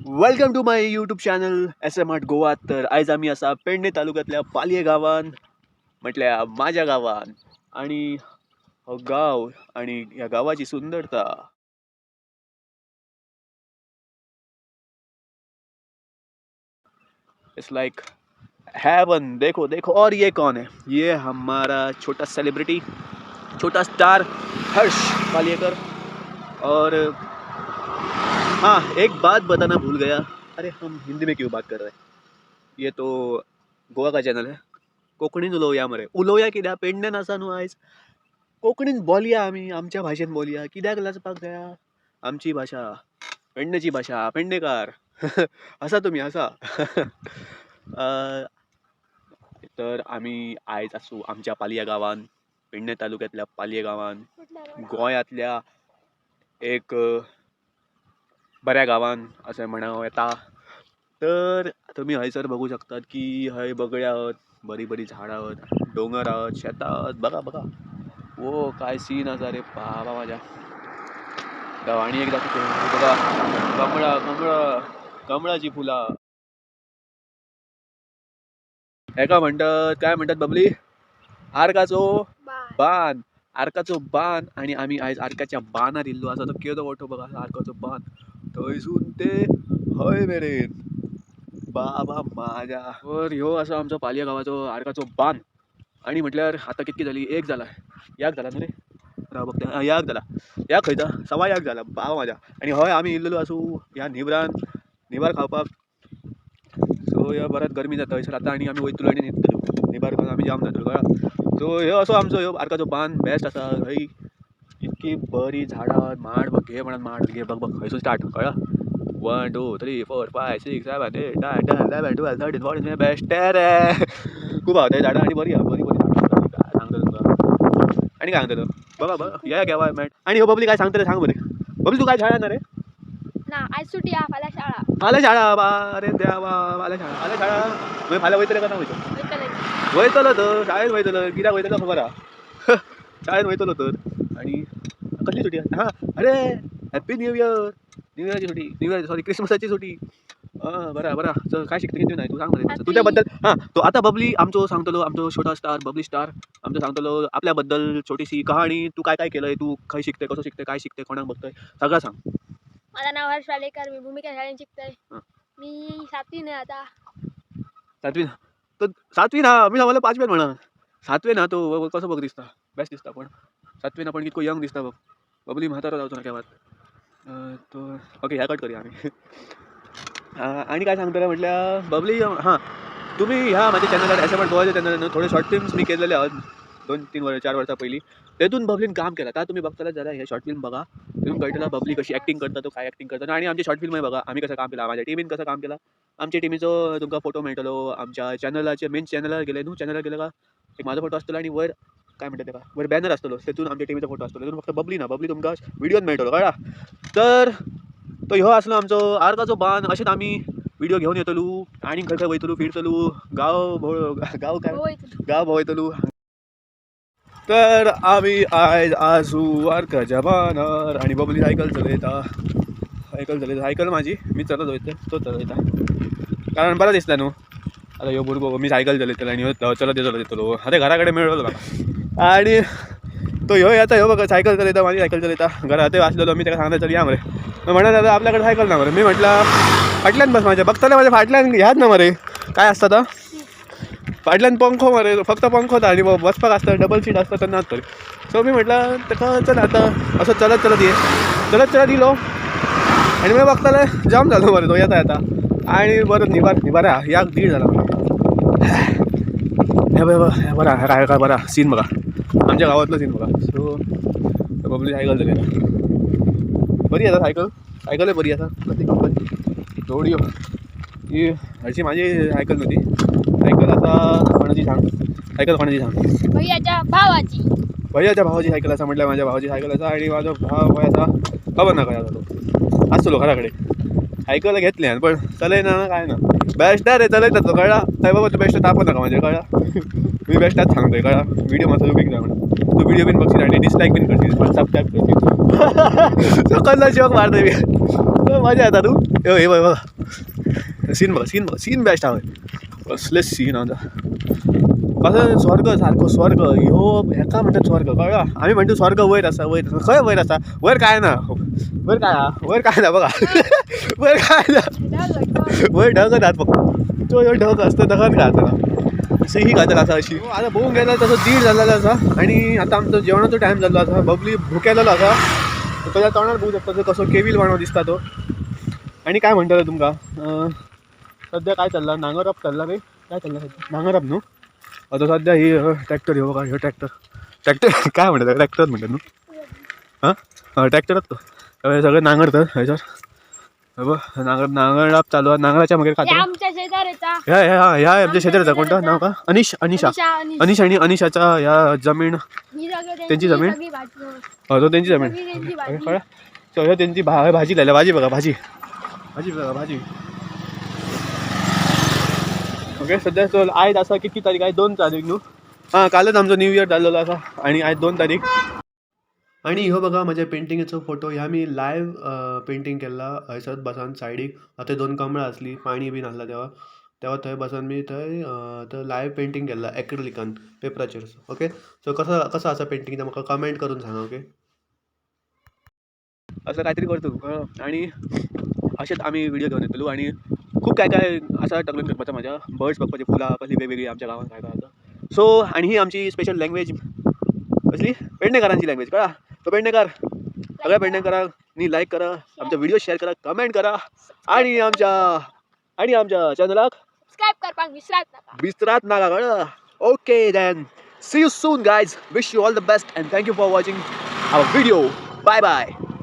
Welcome to my YouTube channel S M art Goa. तर आयज आमी आसा पेडणे तालुक्यांतल्या पालये गांवान, म्हटल्यार माझ्या गांवान. आणि हो गांव आणि ह्या गांवाची सुंदरता it's like haven. देखो देखो. और ये कौन है? ये हमारा छोटा सेलिब्रिटी, छोटा स्टार हर्ष पालिएकर. और हाँ, एक बात बताना भूल गया. अरे, हम हिंदी में क्यों बात कर रहे हैं? ये तो गोवा का चॅनल है. कोकणीन उलोवया मरे. उलोवया कित्याक? पेडण्यान आसा न्हू आयज. कोकणीन बोलया, आमी आमच्या भाशेन बोलया. कित्याक लजपाक जाया? आमची भाशा, पेडण्याची भाशा. पेडणेकार आसा तुमी आसा. तर आमी आयज आसू आमच्या पालया गांवान, पेडणे तालुक्यांतल्या पालये गांवान, गोंयांतल्या एक बऱ्या गांवान अशें म्हणूं येता. तर तुमी हयसर बघू शकतात की हय बगळे आहात, बरी बरी झाडां आहात, दोंगर आहात, शेतां आहात. बघा बघा, वो काय सीन आसा रे बाबा माझ्या गांव. आनी एक दाखयता, बघा, कमळा कमळा कमळाची फुलां. हेका म्हणटात, काय म्हणटात बबली? आर्काचो बान. आर्काचो बान. आणि आमी आयज आर्काच्या बानार इल्लो आसा. तो केदो मोठो बघा आर्काचो बान, थंयसून ते हय मेरेन. बाबा माझ्या. तर ह्यो आसा आमचो पालया गांवाचो आर्काचो बान. आणि म्हटल्यार आतां कितकी जाली? एक जाला, याक जाला न्हू रे? राव बघता. याक जाला. याक खंयचा? सवा याक जाला. बाबा माझ्या. आणि हय आमी इल्लेलो आसू ह्या निबरान, निबार खावपाक. सो ह्या बऱ्याच गरमी जाता हयसर आतां. आनी आमी वयतलो आनी न्हिदतलो. निबार खावन आमी जाम जातलो, कळ्ळा? सो ह्यो असो आमचो ह्यो आर्काचो बान बेस्ट आसा. हय इतकी बरी झाडां, माड बघ, घे म्हणून माड घे, बघ बघ, हयसून स्टार्ट, कळ्ळा? 1 2 3 4 5 6 7 8 9 10 11 12 13 14. बेस्ट रे. खूब आहा ते झाडां आनी बरी आहा, बरी बरी झाडां. काय सांगतलो तुमकां आनी काय सांगतलो? बघा बघा, या केव्हा मेळ. आणि ह्यो बबली काय सांगतले? सांग बरे बबली, तू काय शाळा ना रे? ना, आज सुटी हा, फाल्यां शाळा. फाल्यां शाळा. बा रे देवा, फाल्यां शाळा, फाल्यां शाळा. मागीर फाल्यां वयतले काय ना वयतलो? वयतले. वयतलो तर, शाळेत वयतलो. कित्याक वयतलो खबर आहा. शाळेत वयतलो तर. आणि कसली सुटी? हां, अरे हॅपी न्यू इयर. न्यू इयराची सुटी, न्यू इयर, सॉरी, क्रिसमसाची सुटी. हां, बरं बरं. चल, काय शिकता किती नाही तू सांग मरे तुझ्या बद्दल. हां, तो आता बबली आमचो सांगतलो, आमचो छोटा स्टार बबली स्टार आमचो सांगतलो आपल्याबद्दल छोटीशी कहाणी. तू काय काय केलंय, तू खंय शिकते, कसं शिकते, काय शिकते, कोणाक बघतोय, सगळं सांग. माझं नाव हर्ष वालेकर. मी भूमिका शाळेत शिकतोय. हां. मी सातवीन आहे आता. सातवी तर सातवी ना? मी सांगलं पाचवेन म्हणा. सातवे ना तो? कसं बघ दिसता, बेस्ट दिसता. पण सातवे ना, पण कितको यंग दिसता बघ. बबली म्हातारो जावचो ना केव्हाच तो. ओके, ह्या कट करूया आम्ही. आणि काय सांगतले म्हटल्यार बबली? हां, तुम्ही ह्या माझ्या चॅनलार, एस एम आर्ट गोवाच्या चॅनलार थोडे शॉर्ट फिल्म्स मी केलेले आहात 2-3 वर्स, 4 वर्सां पयलीं. तेतून बबलीन काम केलां. आतां तुमी बघतले जाल्यार हे शॉर्ट फिल्म बघा, तितून कळटलें बबली कशी एक्टींग करता, तो काय एक्टींग करता. आनी आमची शॉर्ट फिल्मय बघा, आमी कसं काम केलां, माझ्या टिमीन कसं काम केलां. आमच्या टिमीचो तुमकां फोटो मेळटलो आमच्या चॅनलाचेर. मेन चॅनलार गेले न्हू, चॅनलार गेले काय एक म्हाजो फोटो आसतलो आनी वयर काय म्हणटा तेका, वयर बॅनर आसतलो, तेतून आमच्या टिमीचो फोटो आसतलो. तेतून फक्त बबली ना, बबली तुमकां व्हिडियोन मेळटलो, कळ्ळा? तर तो ह्यो आसलो आमचो आर्काचो बान. अशेंच आमी व्हिडिओ घेवन येतलो आनी खंय खंय वयतलो, फिरतलो, गांव गांव काय गांव भोंवयतलो. तर आमी आयज आसू आर्काच्या बांदार आनी बबली सायकल चलयता, सायकल चलयता. सायकल म्हाजी, मी चलत वयता, तो चलयता कारण बरें दिसता न्हू. आतां ह्यो भुरगो, मी सायकल चलयतलो आनी ह्यो चलत चलत येतलो. आतां घरा कडेन मेळ्ळो म्हाका आनी तो ह्यो येता, ह्यो बघा सायकल चलयता, म्हाजी सायकल चलयता. घरा थंय आसलेलो मी, ताका सांगता, चल या मरे. म्हणत आतां आपल्याकडे सायकल ना मरे. मी म्हटलं फाटल्यान बस माझ्या. बघतले माझ्या फाटल्यान ह्याच ना मरे, काय आसता तो फाटल्यान पंखो मरे, फक्त पंखो आनी बसपाक आसता, डबल सीट आसता तर नाच तरी. सो मी म्हटलं ताका चल आतां असो चलत चलत ये. चलत चलत येयलो आनी मागीर बघतले जाम जालो मरे तो येता येता. आनी बरो निबार, निबार याक दीड जाला. हे बघ, बरं काय काय बरा सीन बघा, आमच्या गावातलो सीन बघा. सो बबली सायकल चलयता, बरी आसा सायकल, सायकलय बरी आसा. कसली कंपनी जोडयो ही? हरशी म्हाजी सायकल न्हू ती. सायकल आसा कोणाची सांग? सायकल कोणाची सांग? भैयाच्या भावाची. भैयाच्या भावाची सायकल आसा म्हटल्यार माझ्या भावाची सायकल आसा. आनी म्हाजो भाव खंय आसा खबर ना, खंय आसा तो. आसतलो घरा कडेन. सायकल घेतली पण चलयना ना काय ना. बेस्ट रे चलयता तो, कळ्ळा? थंय बाबा तूं बेस्ट तापो नाका म्हाजेर, कळ्ळा? मी बेस्टाच सांगतोय, कळ्ळा? व्हिडिओ मातसो लुकींग जाय म्हणून तूं व्हिडिओ बीन बघशील आनी डिसलायक बीन करशील, सबस्क्रायब करशील. सो कसलो जोक मारतोय मी. मजा येता तूं. हे बघ बघा, सीन बघा, सीन बघा, सीन बेस्ट हा. कसले सीन आता, कसं स्वर्ग सारको स्वर्ग. ह्यो हेका म्हणटात स्वर्ग, कळ्ळा? आमी म्हणटा स्वर्ग वयर आसा, वयर आसा. खंय वयर आसा? वयर काय ना, वयर काय आहा? वयर काय ना बघा, वयर काय ना, वयर ढग आहात फक्त. तो ह्यो ढग आसता, ढगात घातला अशी ही गजाल आसा अशी. आतां भोंवूंक गेल्यार तसो 1.5 जाल्लो आसा आनी आतां आमचो जेवणाचो टायम जाल्लो आसा. बबली भुकेलेलो आसा, ताच्या तोंडार पळोवंक शकता तो कसो केवील बाणो दिसता तो. आनी काय म्हणटलो तुमकां, सद्या काय चल्ला? नांगरप चल्ला रे, काय चल्ला सद्या? नांगरप न्हू आतां सद्या. ही ट्रॅक्टर ह्यो बघा, ह्यो ट्रॅक्टर, ट्रॅक्टर काय म्हणटा, ट्रॅक्टर म्हणटात न्हू? हां, ट्रॅक्टरच तो. सगळें नांगरतात हयसर. हे बघ, नांगर नांगरप चालू आहा. नांगराच्या मागीर हे खातो. आमच्या शेजाऱ्याचा. ह्या ह्या ह्या आमच्या शेजाऱ्याचा. कोणता नाव का? अनिश, अनिशा. अनिशा, अनिश. अनिश आणि अनिशाचा ह्या जमीन. ही सगळी त्यांची जमीन? सगळी भाजी. हो, तो त्यांची जमीन. सगळी त्यांची भाजी. कळलं? सो ह्यो त्यांची भाजी लायल्या. भाजी बघा, भाजी, भाजी बघा, भाजी. ओके, सध्या चल आयज आसा कितकी तारीख? आयज 2 तारीख न्हू? हां, कालच आमचो न्यू इयर जाल्लेलो आसा आणि आयज 2 तारीख. आणि ह्यो बघा म्हज्या पेंटिंगेचो फोटो. ह्या मी लायव्ह पेंटींग केल्ला हयसर बसान सायडीक. थंय 2 कमळां आसली, पाणी बीन आसला तेवा, तेवा थंय बसान मी थंय तो लायव्ह पेंटींग केल्ला एक्रिलिकान पेपराचेर. ओके, सो कसो कसो आसा पेंटींग ते म्हाका कमेंट करून सांगा. ओके. असं काहीतरी करतो कळ्ळं? आणि अशेंच आमी व्हिडिओ घेवन येतलो आणि खूब काय काय आसा तकलेन करपाचें म्हाज्या. बर्ड्स बघपाची, फुलां कसलीं वेगवेगळीं आमच्या गांवांत काय काय आसा. सो आनी ही आमची स्पेशल लँग्वेज कसली, पेडणेकारांची लँग्वेज, कळ्ळा? सो पेडणेकार, सगळ्या पेडणेकारांनी लायक करा आमचा व्हिडिओ, शेअर करा, कमेंट करा आणि आमच्या चॅनलाक सबस्क्राईब करपाक विसरात नाका. विसरात नाका, कळ्ळं? Okay then, see you soon guys. Wish you all the best and thank you for watching our video. Bye bye.